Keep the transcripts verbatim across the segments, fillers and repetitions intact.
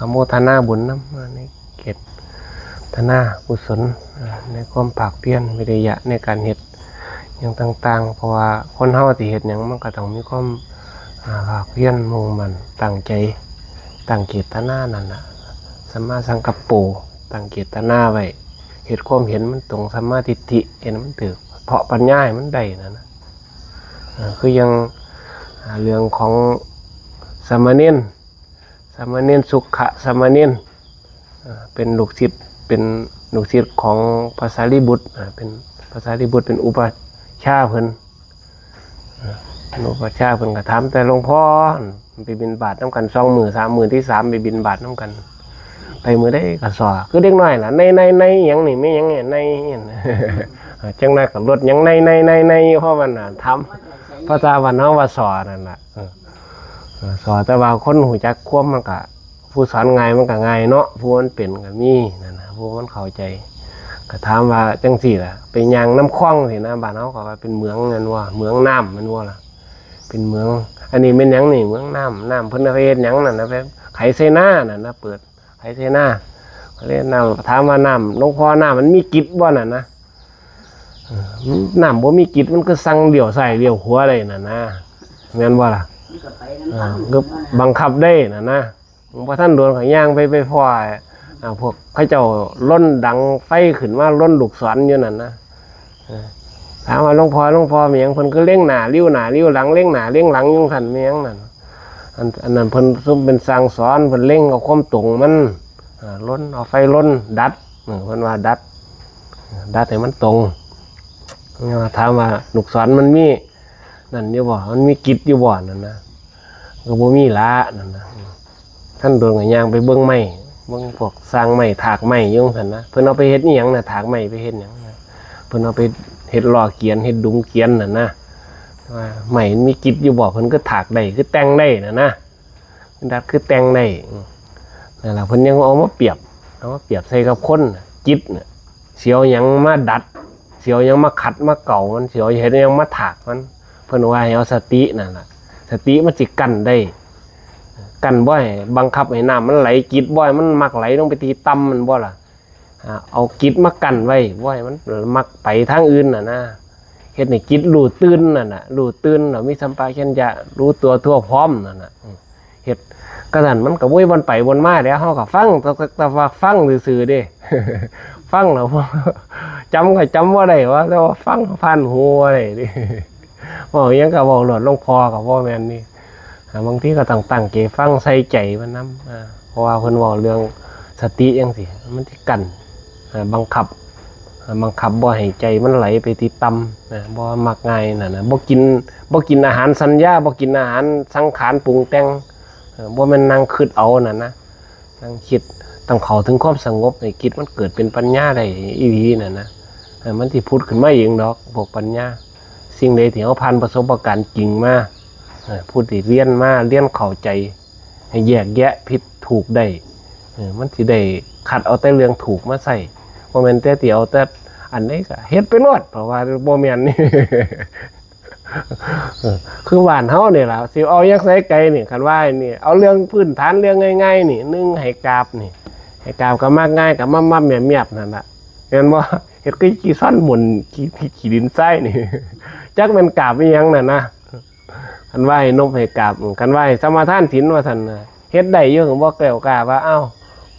อนุโมทนาบุญนำในเกตนากุศลในความภาคเพียรวิริยะในการเฮ็ดอย่างต่างๆ เพราะว่าคนเฮาสิเฮ็ดหยังมันก็ต้องมีความภาคเพียรมุ่งมั่นตั้งใจตั้งเจตนานั่นน่ะสัมมาสังกัปโปตั้งเจตนาไว้เฮ็ดความเห็นมันตรงสัมมาทิฏฐิเห็นมันถูกเพราะปัญญาให้มันได้นั่นน่ะคือยังเรื่องของสามเณร สามเณรสุขะสามเณรเป็นลูกศิษย์เป็นลูกศิษย์ของพระสารีบุตรเป็นพระสารีบุตรเป็นอุปัชฌาย์เพิ่นเป็นอุปัชฌาย์เพิ่นก็ถามแต่หลวงพ่อไปบิณฑบาตนำกันสองมื้อสามมื้อที่สามไปบิณฑบาตนำกันไปมื้อใดก็สอคือเด็กน้อยล่ะในในในหยังนี่แม่นหยังเนี่ยในจังได๋ก็ลดหยังในในในในเพราะมันน่ะถามภาษาบ้านเฮาว่าสอนั่นล่ะ สอนแต่ว่าคนฮู้จักความมันก็ผู้สอนง่ายมันก็ง่ายเนาะผู้มันเป็นก็มีนั่นนะผู้มันเข้าใจก็ถามว่าจังซี่ล่ะไปย่างน้ำคลองสินะบ้านเฮาก็ว่าเป็นเหมืองนั่นว่าเหมืองน้ำมันว่าล่ะเป็นเหมืองอันนี้เป็นหยังนี่เหมืองน้ำน้ำเพิ่นเอาไปเฮ็ดหยังนั่นนะไปไขไซนานั่นนะเปิดไขไซนาเล่นน้ำถามว่าน้ำหลวงพ่อน้ำมันมีกิจบ่นั่นนะน้ำบ่มีกิจมันก็สั่งเลี้ยวซ้ายเลี้ยวขวาได้นั่นนะแม่นบ่ล่ะ ก็บังคับได้นะนะบ่ทันโดนเขาย่างไปไปพ่ออ่าพวกเขาเจ้าล้นดังไฟขึ้นมาล้นลูกศรอยู่นั่นนะถามว่าหลวงพ่อหลวงพ่อมีอย่างเพิ่นก็เล็งหน้าเลี้ยวหน้าเลี้ยวหลังเล็งหน้าเล็งหลังอยู่สั่นมีอย่างนั่นอันอันนั้นเพิ่นซุ่มเป็นสร้างสอนเพิ่นเล็งเอาความตรงมันอ่าล้นเอาไฟล้นดัดเพิ่นว่าดัดดัดให้มันตรงถามว่าลูกศรมันมี นั่นอยู่บ่มันมีกิจอยู่บ่นั่นนะก็บ่มีละนั่นนะท่านโดนกับยางไปเบิ่งไม้เบิ่งพวกสร้างไม้ถากไม้อยู่ซั่นนะเพิ่นเอาไปเฮ็ดอีหยังนะถากไม้ไปเฮ็ดหยังนะเพิ่นเอาไปเฮ็ดล้อเกียนเฮ็ดดุมเกียนนั่นนะว่าไม้มันมีกิจอยู่บ่เพิ่นก็ถากได้คือแต่งได้นั่นนะดัดคือแต่งได้นั่นล่ะเพิ่นยังเอามาเปรียบเอามาเปรียบใส่กับคนจิตน่ะเสียวหยังมาดัด เสียวยังมาขัดมาเกามันเสียวเห็นยังมาถากมันเพิ่นว่าให้เอาสตินั่นล่ะสติมันสิกั้นได้กั้นบ่ให้บังคับให้น้ำมันไหลจิตบ่ให้มันมักไหลลงไปที่ต่ำมันบ่ล่ะเอาจิตมากั้นไว้บ่ให้มันมักไปทางอื่นน่ะนะเฮ็ดให้จิตรู้ตื่นนั่นน่ะรู้ตื่นเรามีสัมปชัญญะรู้ตัวทั่วพร้อมนั่นน่ะเฮ็ดก็นั่นมันก็บ่วนไปวนมาแล้วเฮาก็ฟังแต่แต่ว่าฟังซื่อๆเด้ฟังแล้วจำก็จำบ่ได้ว่าแต่ว่าฟังผ่านหูอะไรนี่เว้าหยังก็เว้าโลดหลวงพ่อก็บ่แม่นนี่อ่าบางทีก็ต้องตั้งใจฟังใส่ใจมันนำอ่าเพราะว่าเพิ่นเว้าเรื่องสติจังซี่มันสิกั้นอ่าบังคับอ่าบังคับบ่ให้ใจมันไหลไปที่ต่ำนะบ่มักง่ายนั่นนะบ่กินบ่กินอาหารสัญญาบ่กินอาหารสังขารปรุงแต่งเออบ่แม่นนั่งคิดเอานั่นนะ นั่งคิดต้องเข้าถึงความสงบให้จิตมันเกิดเป็นปัญญาได้อีหลีน่ะนะเออมันสิผุดขึ้นมาเองดอกพวกปัญญาสิ่งใดที่เฮาผ่านประสบการณ์จริงมาเออผู้ที่เรียนมาเรียนเข้าใจให้แยกแยะผิดถูกได้เออมันสิได้คัดเอาแต่เรื่องถูกมาใช้บ่แม่นแต่สิเอาแต่อันใดก็เฮ็ดไปโลดเพราะว่าบ่แม่นนี่ เออคือบ้านเฮานี่ล่ะสิเอาหยังใส่ไกลนี่คันว่านี่เอาเรื่องพื้นฐานเรื่องง่ายๆนี่หนึ่งให้กราบนี่ให้กราบก็มักง่ายก็มับๆแมบๆนั่นล่ะแม่นบ่เฮ็ดคือขี้ซ่อนหมุนขี้ขี้ขี้ดินทรายนี่จักแม่นกราบอีหยังนั่นนะคันว่าให้นบให้กราบคันว่าให้สมาทานศีลว่าซั่นน่ะเฮ็ดได้อยู่ก็บ่แกล้วกล้าว่าเอ้า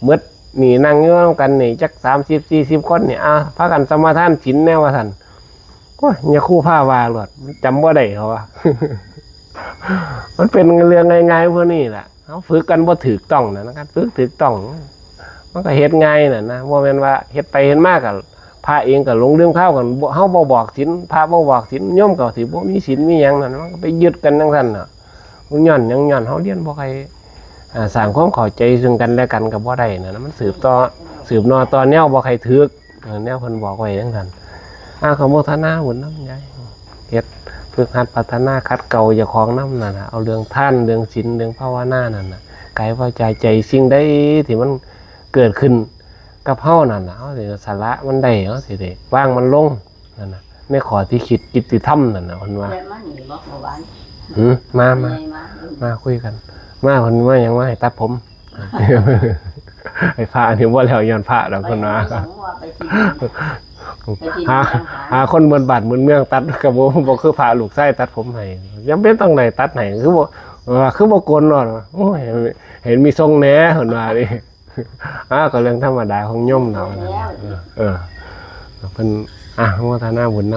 หมดนี่นั่งอยู่นำกันนี่จักสามสิบสี่สิบคนนี่อ้าวพากันสมาทานศีลแน่ว่าซั่น โอ้ย ยาคูพาว่าโลด มันจำบ่ได้เขาว่า มันเป็นเรื่องง่ายๆพวกนี้แหละเขาฝึกกันบ่ถูกต้องนะนะครับฝึกถูกต้อง มันก็เฮ็ดง่ายน่ะนะบ่แม่นว่าเฮ็ดไปเฮ็ดมาก็พระเองก็หลงลืมข้าวกันบ่เฮาบ่บอกศีลพระบ่บอกศีลโยมก็สิบ่มีศีลมีหยังนั่นมันก็ไปยึดกันจังซั่นน่ะย้อนหยังย้อนเฮาเรียนบ่ค่อยอ่าสร้างความเข้าใจซึ่งกันและกันก็บ่ได้น่ะนะมันสืบต่อสืบนอต่อแนวบ่ค่อยถูก เออแนวเพิ่นบอกไว้จังซั่นอาขอโมทนาบุญนำยายเฮ็ดฝึกหัดพัฒนาขัดเกลาเจ้าของนำนั่นน่ะเอาเรื่องทานเรื่องศีลเรื่องภาวนานั่นน่ะกายวาจาใจสิ่งใดที่มันเกิดขึ้นกับเฮานั่นน่ะเฮาสิสละมันได้เฮาสิได้วางมันลงนั่นน่ะในข้อที่คิดกิจที่ทำนั่นน่ะเพิ่นว่า แวะมานี่บ่เมื่อวานหือมามา ไงมา มาคุยกัน มาเพิ่นมาหยังมาให้ตัดผม ไอ้พระนี่บ่แล้วย้อนพระดอกเพิ่นว่า ไปหาหมอไปที่ ไปที่ หา หา หาคนเมือนบ้านเมือนเมืองตัดก็บ่บ่คือพระลูกชายตัดผมให้ ยังเป็นต้องได้ตัดให้ คือบ่ เออ คือบ่โกนเนาะ โอ้ย เห็นมีทรงแหน่เพิ่นว่านี่ อ่า ก็เรื่องธรรมดาของโยมเนาะ เออ เพิ่น อ่ะ อนุโมทนาบุญนำ